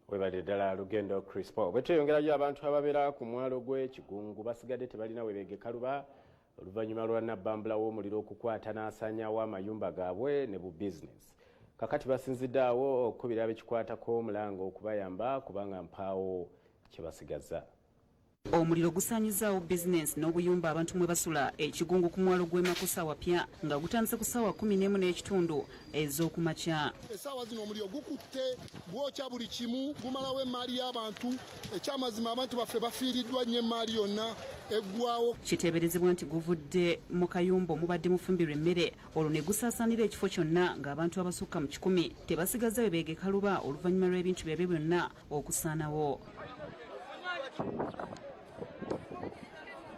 Webale ddala Lugendo Crispo. Bwe tweyongerayo, abantu ababeera ku mwalo gw'e Kigungu basigadde tebalina we beegeka luba oluvannyuma lwa nabbambula w'omuliro okukwata n'asaanyaawo amayumba gaabwe ne bu bizinesi. Kakati basinzidde awo okukubira abekikwatako omulanga okubayamba kubanga mpaawo kye basigaza. Omuliro gusaanyizaawo bizinensi n'obuyumba abantu mwe basula Ekigungu ku mwalo gw'e Makusa wapya nga gutandise ku ssaawa 11:30 ez'okumakya. Essaawa zino omuliro gukutte, gwokya buli kimu, gumalawo emaali y'abantu. Ekyamazima, abantu baffe bafiiriddwa nnyo, emaali yonna eggwawo. Kiteeberezebwa nti guvudde mu kayumba omubadde mufumbirwa emmere, olwo ne gusaasaanira ekifo kyonna, ng'abantu abasukka mu 100 tebasigazza we beegeka luba oluvannyuma lw'ebintu byabwe byonna okusaanawo.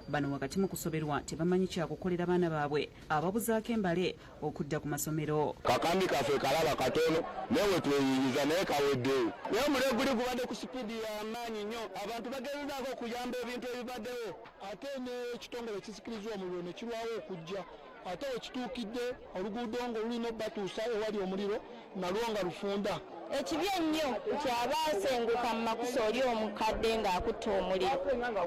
Bano wakati mu kusoberwa tebamanyi kyakukolera baana baabwe ababuzaako embale okudda ku masomero. Kakambi kaffe kalaba katono, naye wetweyiyiza naye kaweddewo. Naye omuliro guli gubadde ku sipiidi y'amaanyi nnyo. Abantu bagezezaako okuyamba ebintu ebibaddewo. Ate n'ekitongole ekisikiriza omuliro ne kirwawo okujja, ate wekituukidde oluguudo ng'olulina obatuusa ewali omuliro nalwo nga lufunda. Ekibi ennyo nti abaasenguka mu Makusa, oli omukadde ng'akutte omuliro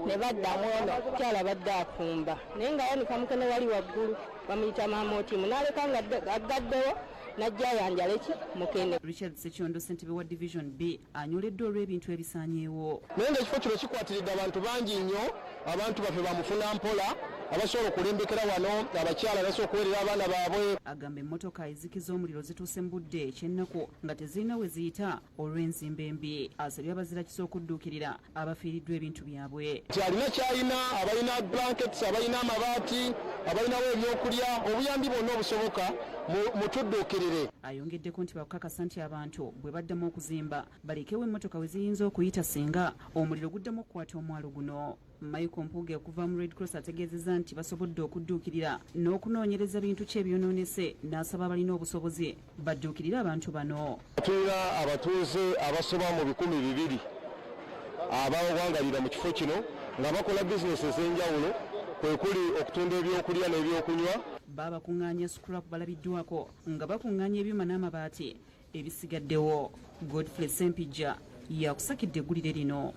ne baddamu ono kyala badde afumba, naye ng'ayanika mukene wali waggulu, bamuyita maama Otimu, n'aleka nga aggaddewo n'ajja ayanjale ki mukene. Richard Sekyondo, ssentebe wa Division B, anyoleddwa olw'ebintu ebisaanyeewo. Naye ng'ekifo kino kikwatiridde abantu bangi nnyo. Abantu baffe bamufuna mpola abasobola okulembekera wano, abakyala basobola okuweerera abaana baabwe. Agamba emmotoka ezikiza omuliro zituuse mu budde ekyennaku nga tezirina we ziyita olw'enzimba embi. Asabye abazirakisa okudduukirira abafiiriddwa ebintu byabwe. Nti alina kyalina, abalina blankets, abalina amabaati, abalinawo ebyokulya, obuyambi bwonna obusoboka, mutudduukirire. Ayongeddeko nti bakukakasa nti abantu bwe baddamu okuzimba balekewo emmotoka we ziyinza okuyita singa omuliro guddamu okukwata omwalo guno. Michael Mpuuga okuva mu Red Cross ategeezezza nti basobodde okudduukirira n'okunoonyereza bintu ki ebyonoonese, n'asaba abalina obusobozi badduukirire abantu bano. Tulina abatuuze abasoba mu 200 abawangalira mu kifo kino nga bakola bizinesi ez'enjawulo, kwe kuli okutunda ebyokulya n'ebyokunywa. Baabakuŋŋaanya scrap balabiddwako nga bakuŋŋaanya ebyuma n'amabaati ebisigaddewo. Godfrey Sempijja yakusakidde eggulire lino.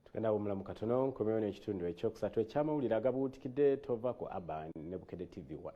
Tugenda wumulamu katono, nkomewo n'ekitundu ekyokusatu ekyamawulire agabuutikidde. Tova ku Aban ne Bukedde TV 1.